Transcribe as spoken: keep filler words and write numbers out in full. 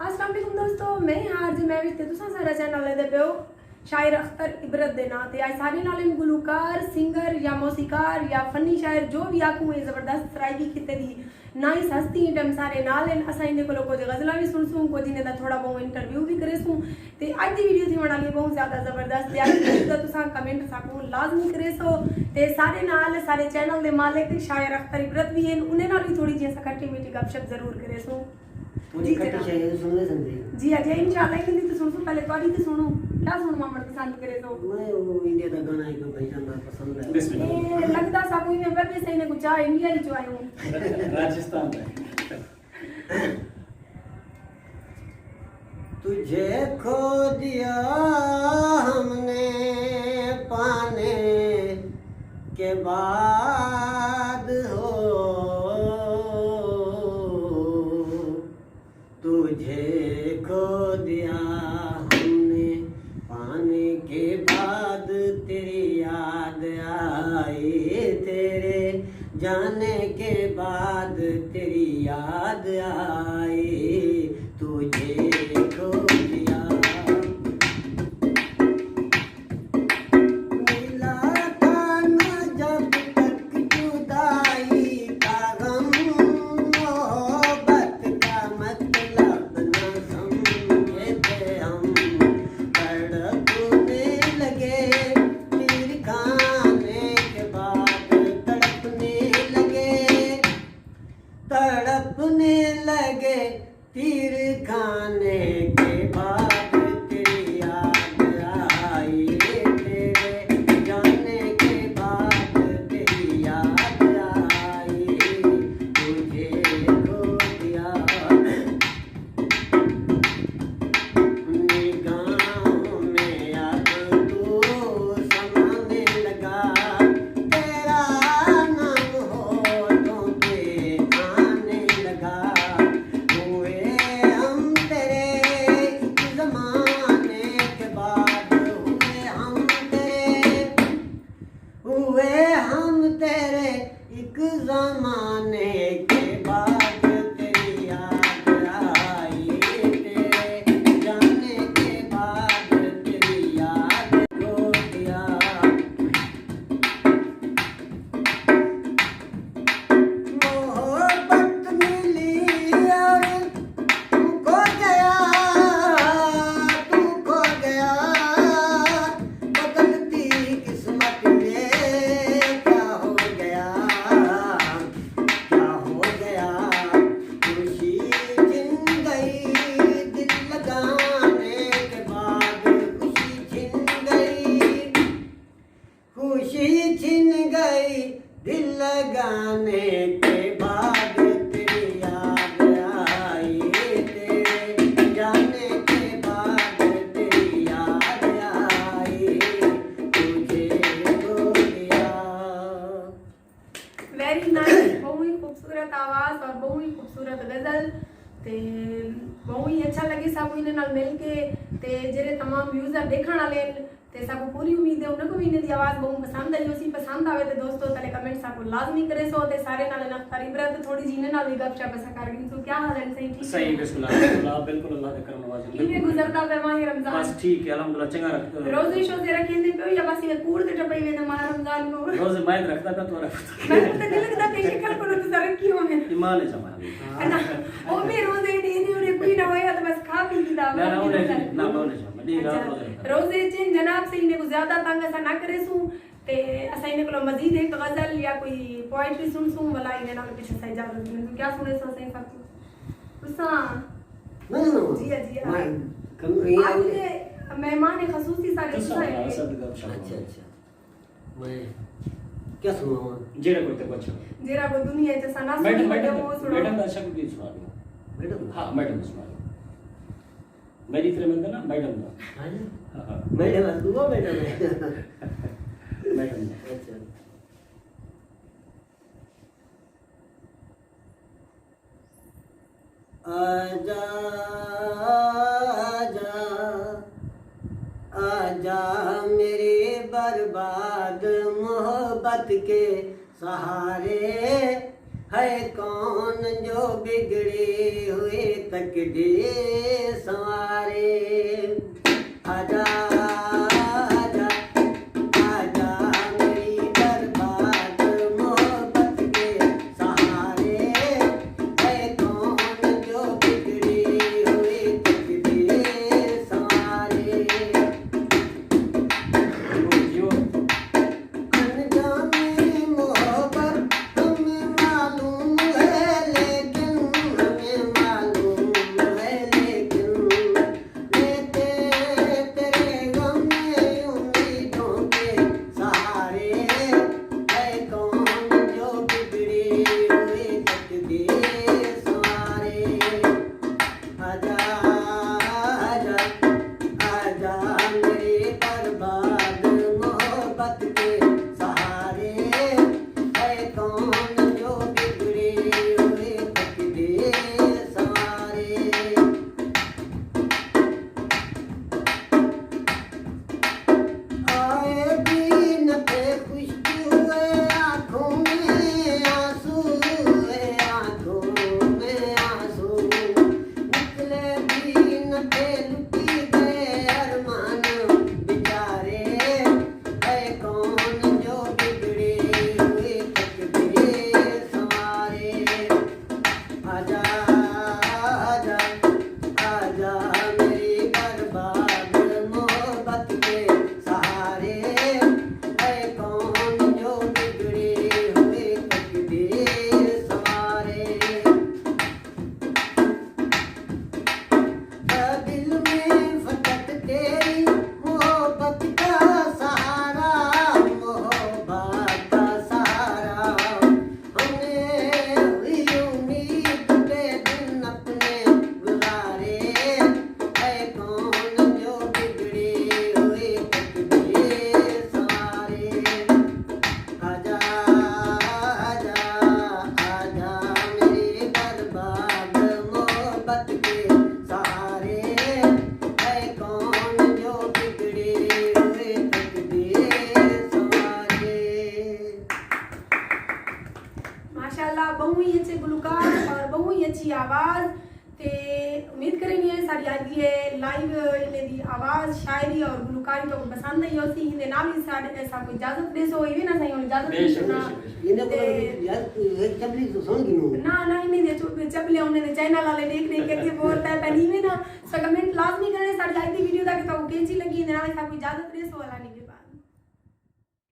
السلام علیکم دوستو، میں ہاں آر جے مہوش تے تساں سارا چینل لے دے پیو شاعر اختر عبرت دے ناں تے۔ اج سارے نال ہن گلوکار، سنگر یا موسیقار یا فنی شاعر جو بھی آکھوں، اے زبردست سرائیکی خطے دی نائس ہستی ہیں ٹائم سارے نال ہن۔ اساں انہیں کولو کچھ غزلاں بھی سنسوں، کچھ انہیں دا تھوڑا بہت انٹرویو بھی کریسوں۔ تے اج دی ویڈیو تھیوݨ والی بہت زیادہ زبردست تے اج دی ویڈیو دا تساں کمنٹ ساکوں لازمی کریسو۔ تے سارے نال سارے چینل دے مالک شاعر اختر عبرت بھی ہن، انہیں نال بھی تھوڑی جی اساں کھٹی میٹھی گپ شپ ضرور کریسوں۔ تھوڑی جی کھٹی جناب۔ شاعری سنوے سن دے۔ جی اجے انشاءاللہ انہیں دی تے سنسوں، پہلے تہاݙی تے سنوں۔ کیا سنݨ ماما پسند کریسو؟ میں وہ انڈیا دا گانا ایک بھائی جان دا پسند ہے۔ بسم اللہ۔ اے لڳدا ساکوں ایویں پیا پئے سئیں انہیں کوں چاہ انڈیا ہی چوائوں۔ راجستھان دا۔ تجھے کھو دیا ہم نے پانے کے بعد ہو، تجھے کھو دیا ہم نے پانے کے بعد تیری یاد آئی، تیرے جانے کے بعد تیری یاد آئی، تجھے کھو دیا۔ ملا تھا نہ جب تک جدائی کا غم، محبت کا مطلب نہ سمجھے تھے ہم۔ تڑپنے لگے، تیر کھانے کے بعد تڑپنے لگے، تڑپنے لگے، تیر کھانے کے بعد تیری یاد آئی، تیرے جانے کے بعد تیری یاد آئی، تجھے کھو دیا۔ نگاہوں میں اب تو سمانے لگا، تیرا نام ہونٹوں پہ آنے لگا۔ ہوئے ہم تیرے ایک زمانے کے بعد، ہوئے ہم تیرے ہوئے ہم تیرے ایک زمانے کے بعد تیری یاد آئی، تیرے جانے کے بعد تیری یاد کھو دیا۔ محبت ملی اور تو کھو گیا، تو کھو گیا، بدلتی قسمت میں کیا ہو گیا، کیا ہو گیا؟ خوشی چھن گئی دل لگانے کے بعد، خوشی چھن گئی۔ خوشی چھن گئی دل لگانے کے بعد، تیری یاد آئی، تیرے جانے کے بعد تیری یاد آئی، تجھے کھو دیا۔ ویری نائس، بہوں ہی خوبصورت آواز اور بہوں ہی خوبصورت غزل۔ تے بہوں ہی اچھا لگے ساکوں انہیں نال مل کے۔ تے جیرھے تمام یوزر ݙیکھݨ والے ہن، تے ساکوں پوری امید ہے انہاں کوں وی انہیں دی آواز بہوں پسند آئی ہوسی۔ پسند آوے تے دوستو تلے کمنٹ ساکوں لازمی کریسو۔ تے سارے نال اختر عبرت تھوڑی جی انہیں نال وی گپ شپ اساں کر گھنسوں۔ کیا حال ہے سئیں؟ ٹھیک ہے؟ صحیح، بسم اللہ، الحمدللہ، بالکل اللہ دے کرم نوازی۔ کیویں گزردا پئے ماہ رمضان؟ بس ٹھیک ہے، الحمدللہ، چنگا رکھ-، روزے شوزے رکھیندے پئے ہو یا بس ایویں کوڑ تے ٹپائی ویندے ماہ رمضان کوں؟ روزے میں رکھدا پیا، تہاݙا پتہ۔ میں کوں تے نلکدا پئے شکل کولوں تساں رکھی ہووے۔ ایمان ہے جماعت۔ ہے نا؟ او میں روزے ݙے ݙے اڑے کوئی نہ ہویا تے بس کھا پی گھدا۔ نہ، نہ، انہیں، نہ، انہیں، میں ݙے رات روزے رکھدا۔ روزے چن جناب سئیں انہیں کوں زیادہ تنگ اساں نہ کریسوں تے اساں انہیں کولوں مزید ہک غزل یا کوئی پوئٹری سنسوں، ولا انہیں نال پچھے اساں اجازت گھنسوں۔ کیا سݨیسو سئیں ساکوں؟ تساں؟ میں سݨاواں؟ جی ہاں، جی ہاں۔ میں کم-، اڄ دے مہمان خصوصی سارے تساں تساں ہیوے۔ اچھا، اچھا۔ میں کیا سݨاواں؟ جیڑھا کوئی تے پچھو۔ جیڑھا کوئی دنیا اچ اساں نہ سݨی، میڈم، میڈم، او سݨاؤ۔ میڈم دا شک بھی سݨا ݙیو۔ میڈم؟ ہاں، میڈم دا سݨا ݙیو۔ میݙی طرح میں نا میڈم دا۔ ہاں جی۔ ہاں، ہاں۔ میڈم دا، او میڈم ہے۔ میڈم دا۔ اچھا۔ آجا، آجا، آجا میرے برباد محبت کے سہارے، ہے کون جو بگڑی ہوئی تقدیر سنوارے؟ آجا، آجا، آجا میری برباد محبت کے سہارے۔ ہے کون جو بگڑی ہوئی تقدیر سنوارے؟ انجانی محبت ہمیں معلوم ہے، لیکن ہمیں معلوم ہے، لیکن لیتے تیرے غم میں امیدوں کے سہارے۔ ہے کون جو بگڑی ہوئی تقدیر سنوارے؟ آجا، آجا، آجا میری برباد محبت کے سہارے۔ ہے کون جو بگڑی ہوئی تقدیر سنوارے؟ آئے دن پہ خشک ہوئے آنکھوں میں آنسو، ہوئے آنکھوں میں آنسو، نکلے دن پہ لٹی گئے ارمان بیچارے۔ ہے کون جو بگڑی ہوئی تقدیر سنوارے؟ آجا، آجا، آجا میری برباد محبت کے سہارے۔ ہے کون جو بگڑی ہوئی تقدیر سنوارے؟ دل میں فقط تیری محبت کا سہارا، محبت کا سہارا۔ ہمیں ہوئی امید پہ دن اپنے گزارے۔ ہے کون جو بگڑی ہوئی تقدیر سنوارے؟ آجا، آجا، آجا میری برباد محبت کے سہارے۔ ہے کون جو بگڑی ہوئی تقدیر سنوارے؟ ماشاءاللہ، ٻہوں ہی اچھے گلوکار اور ٻہوں ہی اچھی آواز۔ تے امید کریندی ہیں ساݙی اڄ دی اے لائیو، انہیں دی آواز، شاعری اور گلوکاری تہاکوں پسند آئی ہوسی۔ ایندے نال ہی ساݙے، ساکوں اجازت ݙیسو، ایویں نا سائیں؟ ہݨ اجازت بے شک، بے شک، بے شک۔ ایندے کول تے اجازت ہے، چپلی تو سݨ گھنو۔ نہ، نہ، انہیں دے چپ-، چپلے انہیں دے چینل والے ݙیکھ ݙیکھ کے اڳے بول پئے پئے، ایویں نا۔ سو کمنٹ لازمی کرݨے ساݙی اڄ دی ویڈیو دا کہ تہاکوں کینچی لڳی۔ ایندے نال ہی ساکوں اجازت ݙیسو، اللہ نے